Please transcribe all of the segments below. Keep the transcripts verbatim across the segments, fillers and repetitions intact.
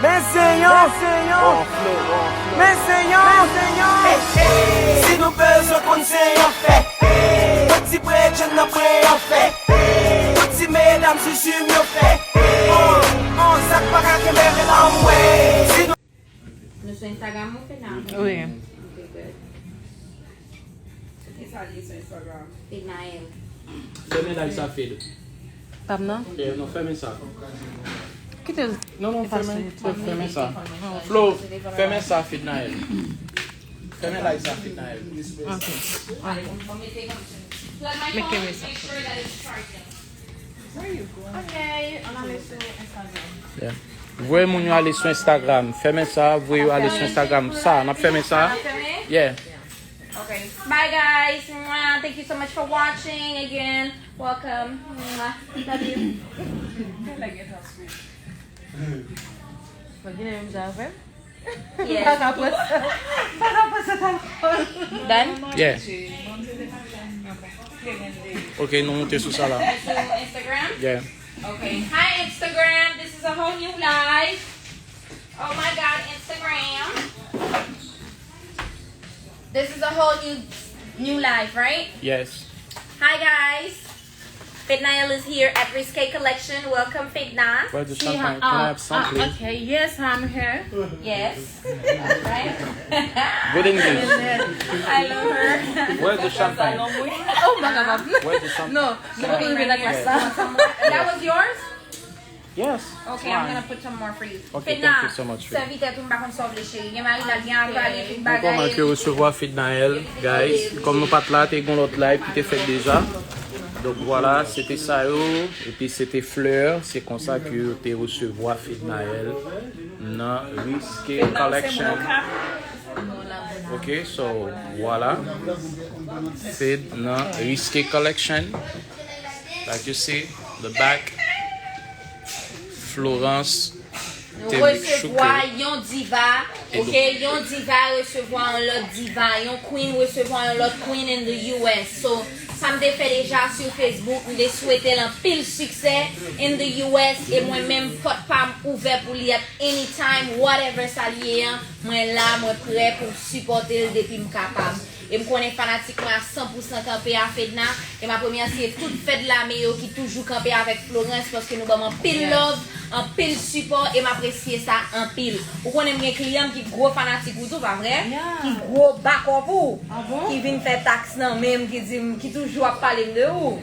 Men se yon, men se yon, men se yon. Si nou bezwen konn se yon fè, piti bredjenn nan pran yon fè. Piti medam sou sou m yo fè. Oh, oh, sa k pa ka kenbe rele anmwe. Si nou Nou sou Instagram ou Fedna? Wi. Ok, good. Ki sa li sou Instagram? Fednaelle. Fèmen live sa, Fed. Pam nan? Eh, non, fèmen sa. Kite l. Non, non, fèmen, fèmen sa. Flo, fèmen sa, Fednaelle. Fèmen live sa, Fednaelle. Ok. Make it so. Ok, ann ale sou Instagram. Yeah. Voye moun yo ale sou Instagram. Fèmen sa, voye yo ale sou Instagram. Sa, n ap fèmen sa. N ap fèmen? Yeah. Ok. Bye, guys. Mwah. Thank you so much for watching again. Welcome. Mwah. Love you. Fò gen menm jan avè m. Yeah. Pa ka pran sa. Pa ka pran sa alkòl. Done? Yeah. Ok, nou moute sou sa la. Sou Instagram? Yeah. Okay. Hi, Instagram. This is a whole new life. Oh my God, Instagram. This is a whole new new life, right? Yes. Hi, guys. Fednaelle is here at Risque Collection. Welcome, Fedna. Where's the champagne? Can I have some, please? Okay, yes, I'm here. Yes. Right? Good English. I love her. Where's the champagne? Oh my God. Where's the champagne? No, no, no, no. That was yours? Yes. Okay, I'm gonna put some more for you. Okay, thank you so much, Fedna. Sèvi tèt ou, m pa konn sa w vle, cheri. Gen marinad, gen avwal, gen tout bagay. Kòman ke resevwa Fednaelle, guys? Kòm nou pa t la, te gon lòt live ki te fèt deja. Donk, vwala, se te sa yo. Epi se te flè. Se konsa ke yo te resevwa Fednaelle nan Risque Collection. Ok, so, vwala. Fed nan Risque Collection. Like you see, the back. Florence. Nou resevwa yon diva, ok, yon diva resevwa yon lòt diva, yon queen resevwa yon lòt queen in the U S. So, sa m te fè deja sou Facebook, m te swete l anpil siksè in the U S, e mwen menm, pòt pa m ouvè pou li at any time, whatever sa l ye an, mwen la, mwen prè pou m sipòte l depi m kapab. E m konnen fanatik mwen a san pou san kanpe a Fedna. E m ap remèsye tout Fed Lame yo ki toujou kanpe avèk Florence, paske nou ban m anpil love, anpil sipò, e m apresye sa anpil. Ou konnen m gen kliyan m ki gwo fanatik ou tou, pa vre? Ki gwo bakòp ou, ki vin fè taks nan men m, ki di m, ki toujou ap pale m de ou.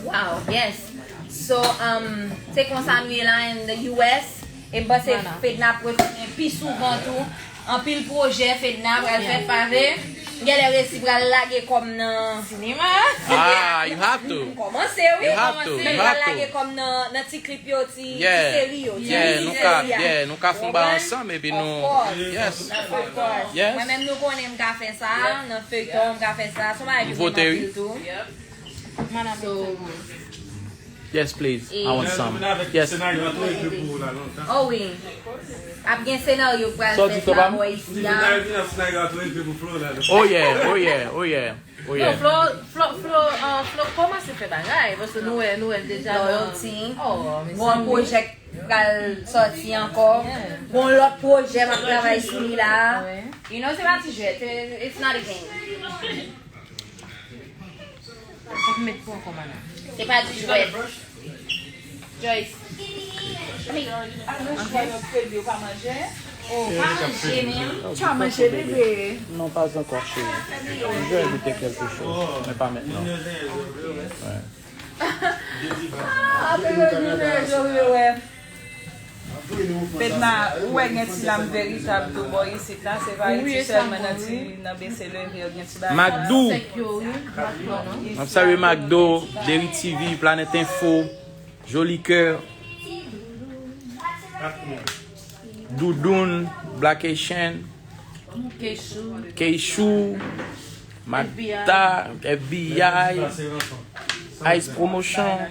Wow, yes. So, um, se konsa nou ye la in the U S. E m panse Fedna ap retounen pi souvan tou. Anpil pwojè Fedna pral fè, pa vre? M genlè resi pral lage kò m nan sinema. Ah, you have to. M kòmanse, wi. M kòmanse, m pral lage kò m nan, nan ti klip yo, ti, ti seri yo, ti mini seri a. Yeah, nou ka fè yon bagay ansanm, epi nou, yes. Of course. Mwen menm, nou konnen m ka fè sa, nan feyton, m ka fè sa. Se yon bagay ke m renmen anpil tou. So, Yes, please. I want some. Yes. Oh wi. Ap gen senaryo k pral fèt la bò isi a. Oh yeah, oh yeah, oh yeah. Oh yeah. Flo, Flo, Flo, uh, Flo kòmanse fè bagay, paske nou wè, nou wè l deja nan Loyalty. Gon pwojè k pral sòti ankò. Gon lòt pwojè m ap travay sou li la. You know, se pa ti jwèt, it's not a game. Fòk m met pou ankò, mana. Se pa di jwèt. Joyce. Ou pa manje menm? Tu as mangé, bébé? Non, pas encore, chérie. Je vais goûter quelque chose, mais pas maintenant. Ouais. Ah, bébé, bébé, bébé. Fedna, ou wè gen ti lam veritab tou bò isit la, se pa iti sèlman nan ti, nan bese leve yo gen ti bagay. Macdo. M ap salye Macdo, Deri T V, Planet Info, Joli Kè, Doudoun, Black Haitian, Keishou, Magda, F B I, Ice Promotion,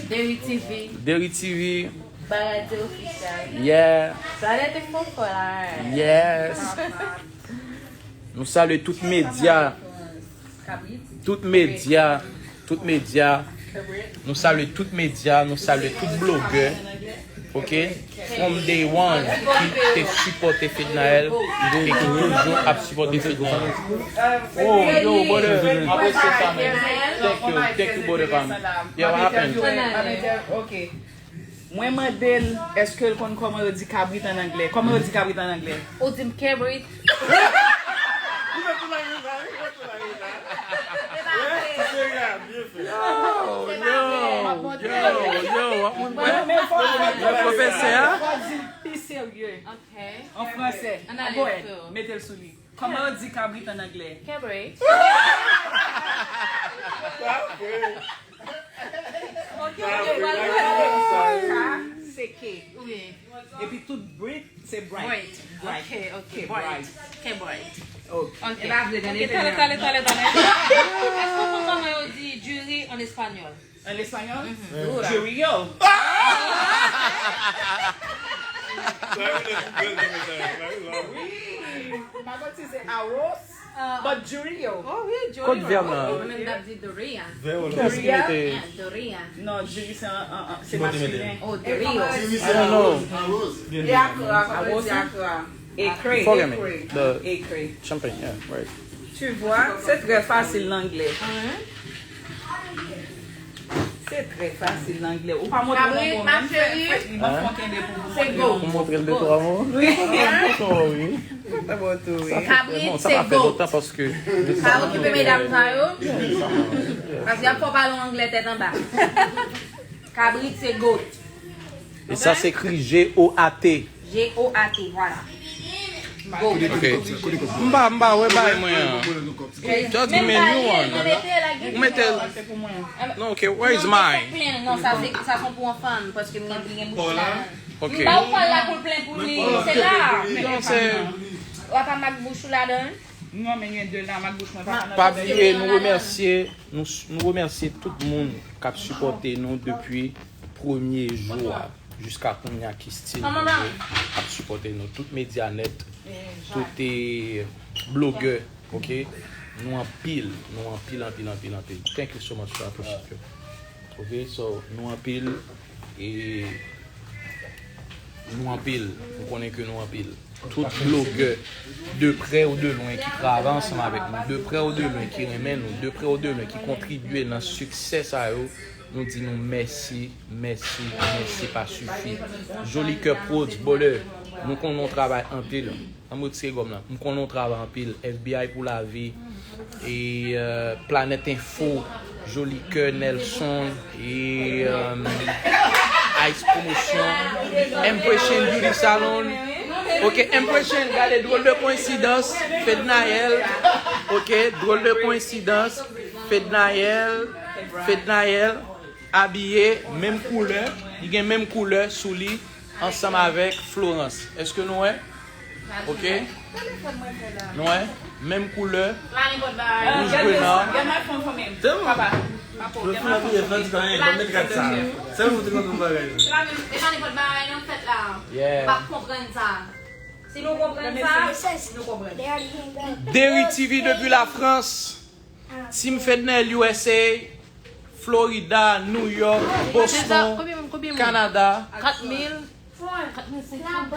Deri T V, Deri T V, Baradze Official. Yeah. Planète Info la. Yes. Nou salye tout medya. Tout medya. Tout medya. Nou salye tout medya. Nou salye tout blogè. Ok? From day one, ki te sipòte Fednaelle e ki toujou ap sipòte Fednaelle. Oh, yo, brother, m apresye sa, man. Thank you, thank you, brother, fam. Yeah, what happened? Ok. Mwen mande l, èske l konn kòman yo di kabrit an anglè? Kòman yo di kabrit an anglè? Ou di m cabrit. Yo, yo, yo, yo, w ap montre. Pwofesè a. Fò di l pi serye. Ok. An fransè. Go ahead. Mete l sou li. Kòman yo di kabrit an anglè? Cabrit. Ok, ok, sa se K. Wi. Epi tout brit se bright. Bright. Ok, ok, bright. K bright. Ok. Ok. E pa vle gade. Ok, tale, tale, tale, tale. Èske w konn kòman yo di diri an espanyòl? An espanyòl? Dura. Diri yo. Wi. M pa konn si se arroz. But diri yo. Oh wi, diri yo. Kot vèb lan? Mwen menm m t ap di doria. Vèb lan. Kiyès ki mete? Yeah, doria. Non, diri se an, an, an, se maskilen. Oh, doria. Diri se arroz. Arroz. E akra, kòman yo di akra? Ekre. Forgive me. The champagne, yeah, right. Tu vois, c'est très facile l'anglais. Se trè fasil nan anglè. Ou pa montre yon bon menm, fè, fè li ban fon kenbe pou, pou montre yon bon. Pou montre l de twa mo. Wi. Sa bon tou, wi. Kabrit se goat. Sa pa fè lontan paske. Pa okipe medam sa yo. Paske y ap fè w pale anglè tèt anba. Kabrit se goat. E sa se ekri G O A T. G O A T, vwala. Go. Ok. M pa, m pa wè bay mwen an. Just give me a new one. Ou mete l. Non, ok, where is mine? Non, sa se, sa se pou yon fanm, paske m gen, li gen bouch la. Ok. M ba ou pal la pou l plen pou li. Se la. Non, se. W ap pa mak bouch ou ladan l? Non, men gen de la, mak bouch mwen pa nan. Pa bliye, nou remèsye, nou, nou remèsye tout moun k ap sipòte nou depi premye jou a. Jiska kounye a ki still ap sipòte nou. Tout medya nèt, tout e, blogè, ok? Nou anpil, nou anpil, anpil, anpil, anpil. Thank you so much, we appreciate you. Ok, so, nou anpil, e, nou anpil, nou konnen ke nou anpil. Tout blogè, de prè ou de lwen, ki travay ansanm avèk nou, de prè ou de lwen, ki renmen nou, de prè ou de lwen, ki kontribye nan siksè sa yo, nou di nou mèsi, mèsi, mèsi pa sifi. Joli Kè Prodz, Bòlè, nou konnen w travay anpil. Ann retire gòm lan. M konnen w travay anpil. F B I pou lavi. E, euh, Planèt Enfo, Joli Kè, Nelson, e, euh, Ice Promotion, Impression Beauty Salon. Ok, Impression, gade, drôle de coïncidence, Fednaelle. Ok, drôle de coïncidence, Fednaelle, Fednaelle, abiye menm koulè, li gen menm koulè sou li, ansanm avèk Florence. Èske nou wè? Ok. Nou wè? Menm koulè. Wouj, grenn. Gad my phone for me. Papa. Papa, gad my phone for me. Mwen fè anyen, ban m met kat sa. Sèl mwen te konn bagay. E pa nenpòt bagay non fèt la. Yeah. M pa konprann sa. Si nou konprann sa, nou konprann. Deri T V depi Lafrans. Team Fednaelle U S A, Florida, New York, Boston, Kanada. Kat mil. Kat mil senk san.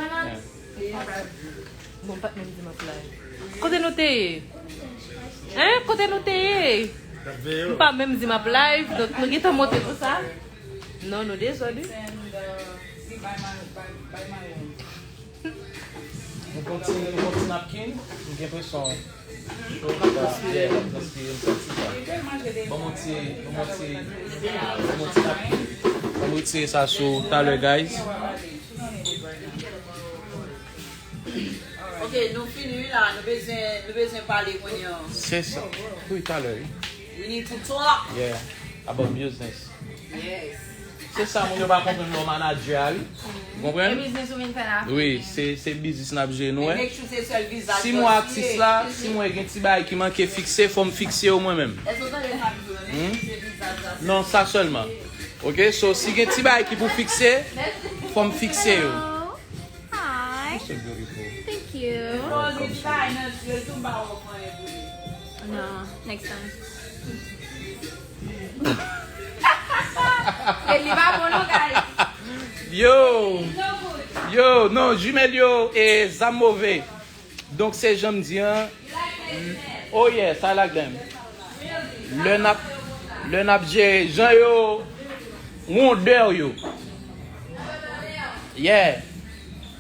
Bon, m pa t menm di m ap live. Kote nou te ye? Hein? Kote nou te ye? M pa menm di m ap live, donk nou gentan monte pou sa. Non, nou dezòd, wi. Nou pran ti, nou pran ti napkin, m gen presyon. Cho, yeah, l ap transpire, m santi sa. Ban m yon ti, ban m yon ti, ban m yon ti napkin. Ban m retire sa sou talè, guys. Ok, nou fini wi la, nou bezwen, nou bezwen pale kounye a. Se sa. Wi, talè, wi. We need to talk. Yeah, about business. Yes. Se sa moun yo pa konprann lè w manadjè a, wi. Ou konprann? E biznis ou vin fè la. Wi, se, se biznis n ap jere, nou wè. Make sure se sèl vizaj. Si m wè atis la, si m wè gen ti bagay ki manke fikse, fò m fikse yo mwen menm. Èske w tande sa m di w la? Make sure se vizaj la. Non, sa sèlman. Ok, so si gen ti bagay ki pou fikse, fò m fikse yo. Hi. You're so beautiful. Thank you. Fò w di ti bagay nan je l tou, m pa wè w fè anyen pou li. No, next time. E li pa bon non, guys. Yo! Yo, non, jimèl yo e zam move. Donk, se jan m di an. Oh yeah, I like them. Lè n ap, lè n ap jere jan yo, wondè yo. Yeah.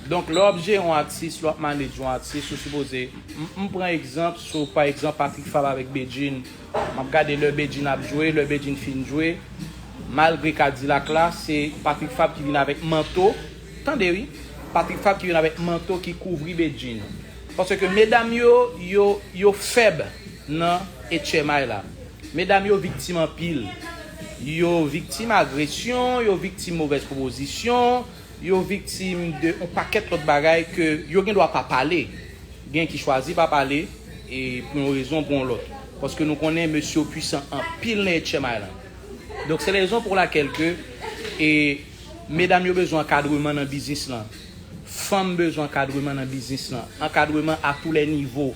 Donk, lè w ap jere yon atis, lè w ap manage yon atis, ou sipoze, m, m pran egzanp sou, pa egzanp, Patrick Fabre avèk Bedjine. M ap gade lè Bedjine ap jwe, lè Bedjine fin jwe. Malgre Kadilak la, se Patrick Fabre ki vin avèk manto. Tande wi, Patrick Fabre ki vin avèk manto ki kouvri Bedjine. Paske medam yo, yo, yo fèb nan H M I la. Medam yo viktim anpil. Yo viktim agresyon, yo viktim movèz pwopozisyon, yo viktim de yon pakèt lòt bagay ke yo gen dwa pa pale. Gen ki chwazi pa pale, e pou yon rezon, pou yon lòt. Paske nou konnen mesye yo pwisan anpil nan H M I la. Donk, se rezon pou lakèl ke, e, medam yo bezwen ankadreman nan biznis lan. Fanm bezwen ankadreman nan biznis lan. Ankadreman à tous les niveaux.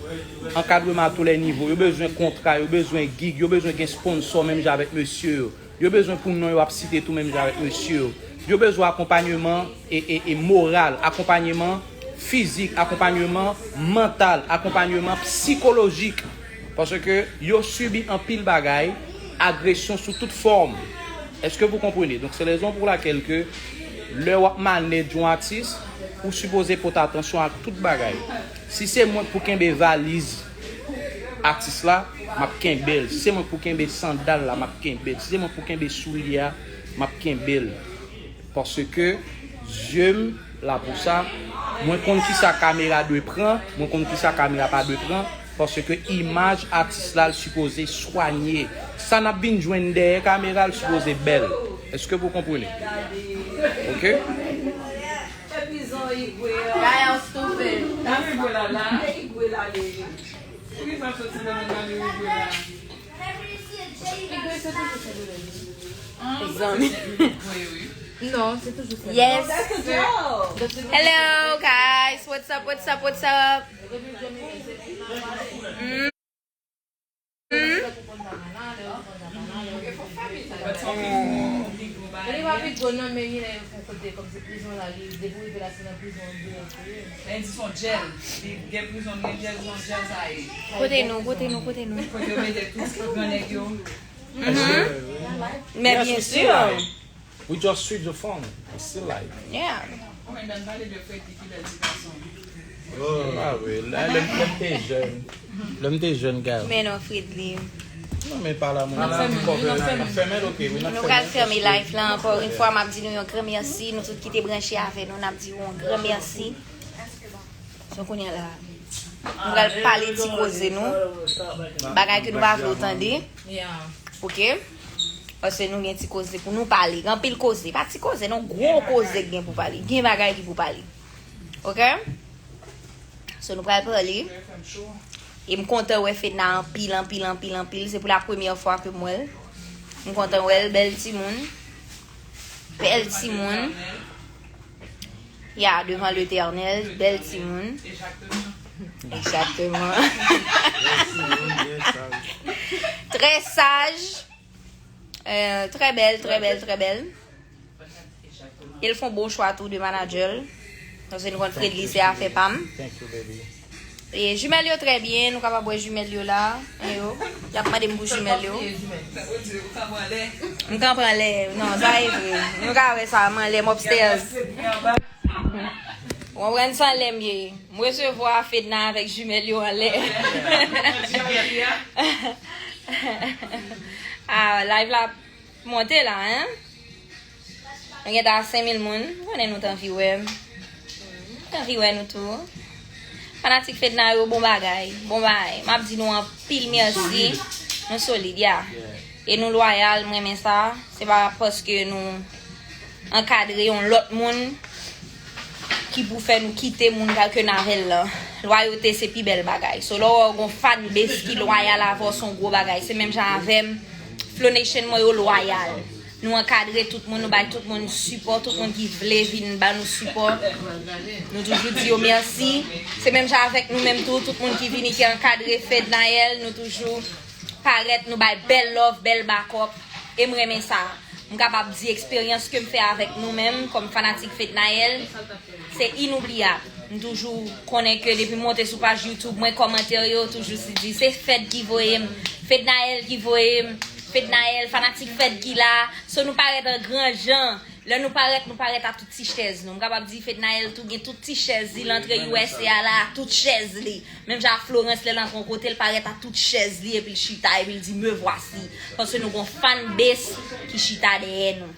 Ankadreman à tous les niveaux. Yo bezwen kontra, yo bezwen gig, yo bezwen gen sponsò menm jan avèk mesye yo. Yo bezwen pou non yo ap site tou menm jan avèk mesye yo. Yo bezwen akonpanyeman e, e, e moral, akonpanyeman fizik, akonpanyeman mantal, akonpanyeman sikolojik. Paske yo sibi anpil bagay, agresyon sou tout fòm. Est-ce que vous comprenez? Donk, se rezon pou lakèl ke lè w ap manage yon atis, ou sipoze pote atansyon ak tout bagay. Si se mwen k pou kenbe valiz atis la, m ap kenbe l. Si se mwen k pou kenbe sandal la, m ap kenbe l. Si se mwen k pou kenbe soulye a, m ap kenbe l. Paske zye m la pou sa. Mwen konn kisa kamera dwe pran, mwen konn kisa kamera pa dwe pran, paske imaj atis la l sipoze swanye. Sa n ap vin jwenn dèyè kamera l sipoze bèl. Est-ce que vous comprenez? Ok? Y'all stupid. Zanmi. Non, se toujou sa. Yes. Hello, guys. What's up, what's up, what's up? Mm. Mm. Kote nou, kote nou, kote nou? Kote yo mete tout grannèg yo. Mhm. Men byen si. We just switch the phone. We still like. Yeah. Mwen dan pale de Freddy ki bèl ti gason. Ah wi, lè, lè, lè m te jèn. Lè m te jèn, gars. Men non, Fredly. Non, men pa la, mwen. N ap fèmen, n ap fèmen. N ap fèmen, ok, wi, n ap fèmen. Nou pral fèmen live la ankò yon fwa, m ap di nou yon gran mèsi, nou tout ki te branche avè nou, n ap di yon gran mèsi. So, kounye a la, nou pral pale ti koze nou. Bagay ke nou pa vle w tande. Ok? Paske nou gen ti koze pou nou pale. Gen anpil koze. Pa ti koze, non, gwo koze k gen pou pale. Gen bagay ki pou pale. Ok? So, nou pral pale. E m kontan wè Fedna anpil, anpil, anpil, anpil. Se pou la premyè fwa ke m wè l. M kontan wè l, bèl timoun. Bèl timoun. Ya, devan Letènèl, bèl timoun. Egzakteman. Trè saj. Euh, trè bèl, trè bèl, trè bèl. E l fè yon bon chwa tou de manadjè l. Paske nou konn Fredly se afè pa m. Thank you, baby. E jimèl yo trè byen, nou kapab wè jimèl yo la. E yo, y ap mande m pou jimèl yo. M kanpe anlè. Non, sa e vre. Nou ka wè sa, m anlè, m upstairs. Ou konprann sa, anlè m ye. M resevwa Fedna avèk jimèl yo anlè. Ah, live la ap monte la, hein? Nou gentan a senk mil moun. M konnen nou t anvi wè m. M t anvi wè nou tou. Fanatik Fedna yo, bon bagay. Bon bagay. M ap di nou anpil mèsi. Nou solid, ya. E nou lwayal, m renmen sa. Se pa paske nou ankadre yon lòt moun ki pou fè nou kite moun ke n avè l lan. Lwayote se pi bèl bagay. So, lè w wè w gon fanbase ki lwayal avè w, se yon gwo bagay. Se menm jan avè m, Flow Nation mwen yo lwayal. Nou ankadre tout moun, nou bay tout moun sipò, tout moun ki vle vin ba nou sipò. Nou toujou di yo mèsi. Se menm jan avèk nou menm tou, tout moun ki vini, ki ankadre Fednaelle, nou toujou parèt, nou bay bèl love, bèl backup. E m renmen sa. M kapab di eksperyans ke m fè avèk nou menm kòm fanatik Fednaelle, se inoubliyab. M toujou konnen ke depi m monte sou paj YouTube mwen, kòmantè yo toujou si di se Fed ki voye m, Fednaelle ki voye m, Fednaelle, fanatik Fed ki la. So nou parèt an gran jan. Lè nou parèt, nou parèt a tout ti chèz nou. M kapab di Fednaelle tou gen tout ti chèz li, l antre U S A a la, tout chèz li. Menm jan ak Florence, lè l antre yon kote, l parèt a tout chèz li, epi l chita, epi l di, me voici. Paske nou gon fan base ki chita dèyè nou.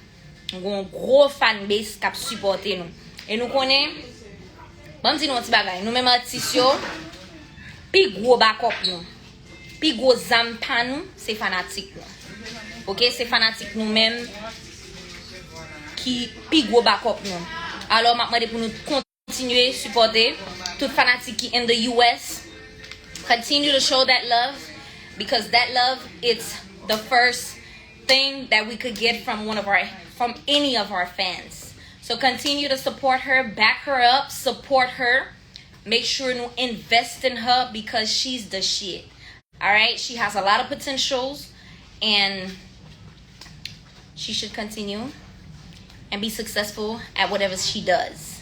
Nou gon gwo fan base k ap sipòte nou. E nou konnen, ban m di nou yon ti bagay, nou menm atis yo, pi gwo bakòp nou, pi gwo zam pa nou, se fanatik nou. Oke, se fanatik nou menm ki pi gwo bakòp nou. Alò, m ap mande pou nou kontinye sipòte tout fanatik ki in the U S. Continue to show that love, because that love, it's the first thing that we could get from one of our, from any of our fans. So continue to support her, back her up, support her. Make sure nou invest in her because she's the shit. All right, she has a lot of potentials and she should continue and be successful at whatever she does.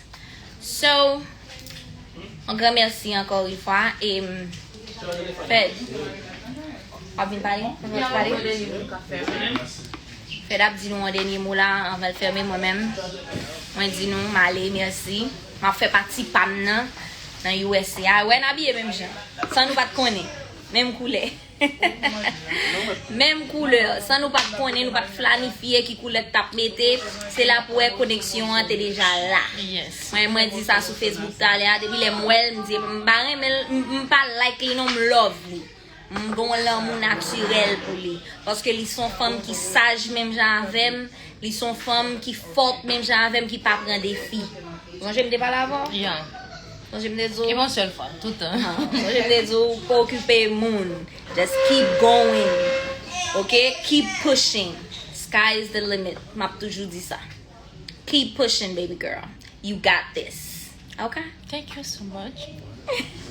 So, yon gran mèsi ankò yon fwa. E, Fed, w ap vin pale? W ap pale? Fed ap di nou yon dènye mo la anvan l fèmen. Mwen menm, mwen di nou m ale, mèsi. M ap fè pati pa m nan, nan U S A. Wè, n abiye menm jan, san nou pa t konnen. Menm koulè. Menm koulè, san nou pa t konnen, nou pa t planifye ki koulè t ap mete. Se la pou wè koneksyon an te deja la. Mwen, mwen di sa sou Facebook talè a, depi lè m wè l, m di, m pa renmen l, m, m pa like li non, m love li. M gon lanmou natirèl pou li. Paske li se yon fanm ki saj menm jan avè m, li se yon fanm ki fòt menm jan avè m, ki pa pran defi. Sonje m te pale avè w? Sonje m te di w? E yon sèl fwa, tout tan. Ah, sonje m te di w, pa okipe moun. Just keep going. Ok? Keep pushing. Sky is the limit. M ap toujou di sa. Keep pushing, baby girl. You got this. Ok? Thank you so much.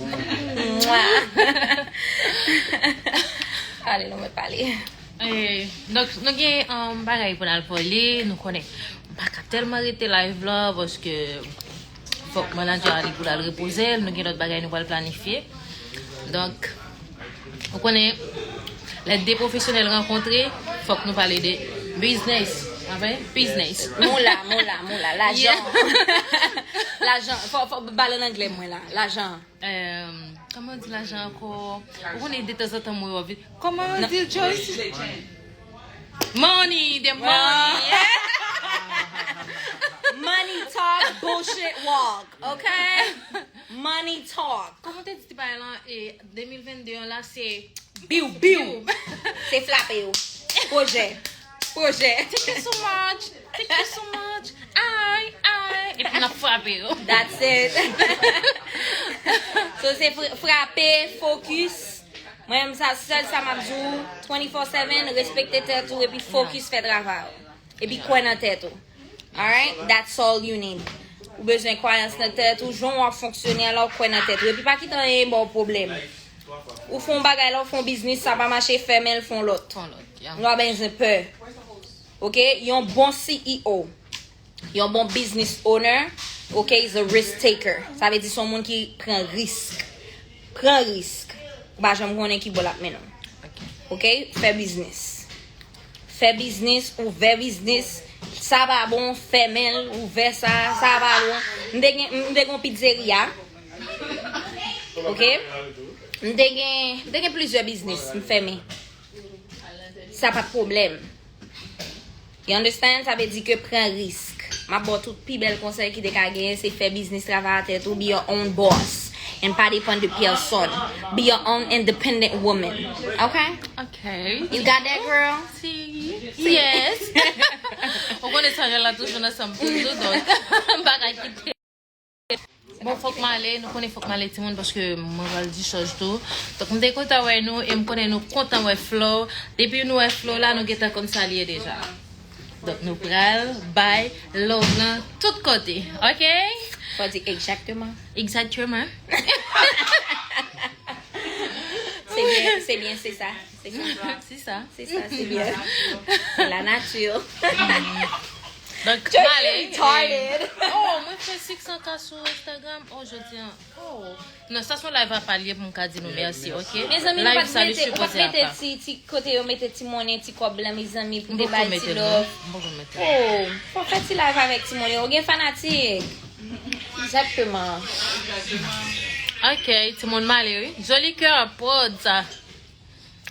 Mwa. Ale, nou mèt pale. Eh, donk, nou gen, um, bagay pou n al vole, nou konnen. M pa ka tèlman rete live la, paske fòk manager a li pou l al repoze l, nou gen lòt bagay nou pral planifye. Donk, ou konnen, lè de pwofesyonèl rankontre, fòk nou pale de biznis. Apre, biznis. Moula, moula, moula, lajan. Lajan, fò, fò, pale an anglè mwen la, lajan. Ehm, kòman di lajan ankò? Ou konnen detanzantan mwen wè vit. Kòman di l, Joyce? Money, the money. Money talk, bullshit walk, ok? Money talk. Kòman te di ti bagay lan, e, de mil vennde an la, se biw, biw. Se frape yo. Pwojè. Pwojè. Thank you so much. Thank you so much. Ay, ay. Epi n ap frape yo. That's it. So, se fr-, frape, focus. Mwen menm sa, sèl sa m ap di w, twenty-four seven, respekte tèt ou epi focus, fè travay ou. Epi kwè nan tèt ou. Alright? That's all you need. Ou bezwen kwayans nan tèt ou, jan w ap fonksyone a la, w kwè nan tèt ou. Epi pa kite anyen ba w pwoblèm. Ou fè yon bagay la, ou fè yon biznis, sa pa mache, fèmen l, fè yon lòt. Fè yon lòt, yeah. Nou pa bezwen pè. Ok? Yon bon C E O, yon bon business owner, ok, is a risk taker. Sa vle di se yon moun ki pran risk. Pran risk. Ou pa janm konnen ki bò l ap mennen w. Ok? Fè biznis. Fè biznis, ouvè biznis. Sa pa bon, fèmen l, ouvè sa, sa pa bon. M te gen, m te gen yon pizzeria. Ok? M te gen, m te gen plizyè biznis, m fèmen. Sa pa t pwoblèm. You understand? Sa vle di ke pran risk. M ap ba w tout pi bèl konsèy ki te ka genyen, se fè biznis, travay a tèt ou, be your own boss. And pa depann de pèsòn. Be your own independent woman. Ok? Ok. You got that, girl? Si. Yes. Ou konnen sa, la toujou nan sanm toujou, donk, m pa ka kite. Bon, fòk m ale, nou konnen fòk m ale, timoun, paske mwen pral discharge tou. Donk, m te kontan wè nou, e m konnen nou kontan wè Flo. Depi nou wè Flo la, nou gentan konn sa l ye deja. Donk, nou pral bay love lan tout kote, ok? Fò di exactement. Exactement. C'est bien, c'est bien, c'est ça. Se sa, se byen. Se la nati. Donk, m ale. Oh, mwen fè six cents K sou Instagram. Oh, jodi an. Oh. Non, sa se yon live apa l ye pou m ka di nou mèsi, ok? Mezanmi, nou pa t mete, ou pa t mete ti, ti kote yo mete ti monnen, ti kòb lan, mezanmi, pou te bay ti love. Oh, fò fè ti live avèk ti monnen. Ou gen fanatik. Egzakteman. Ok, timoun m ale, wi. Joli kè, prod sa.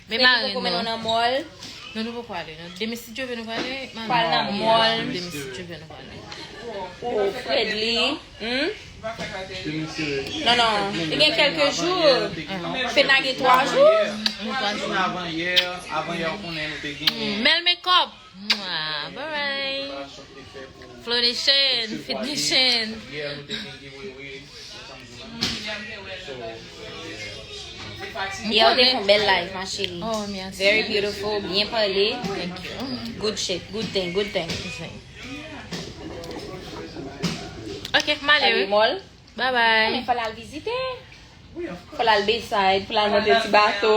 Men mare nou. Nou, nou poko ale, non. Demen, si Dye vle, nou prale. Pral nan mòl. Demen, si Dye vle, nou prale. Oh, Fredly. Hmm? Non, non. Li gen kèlke jou. Fedna gen twa jou. Avan yè, avan yè, ou konnen nou te gen. Mel Makeup. Mwa, bye bye. Flow Nation, Fit Nation. Yè, nou te gen giveaway. Yè, ou te fè yon bèl live, ma chérie. Oh, merci. Very beautiful, byen pale. Thank you. Good shit, good thing, good thing. Ok, m ale, wi. Mòl. Bye bye. Men fò l al vizite. Fò l al Bayside, fò l al monte ti bato.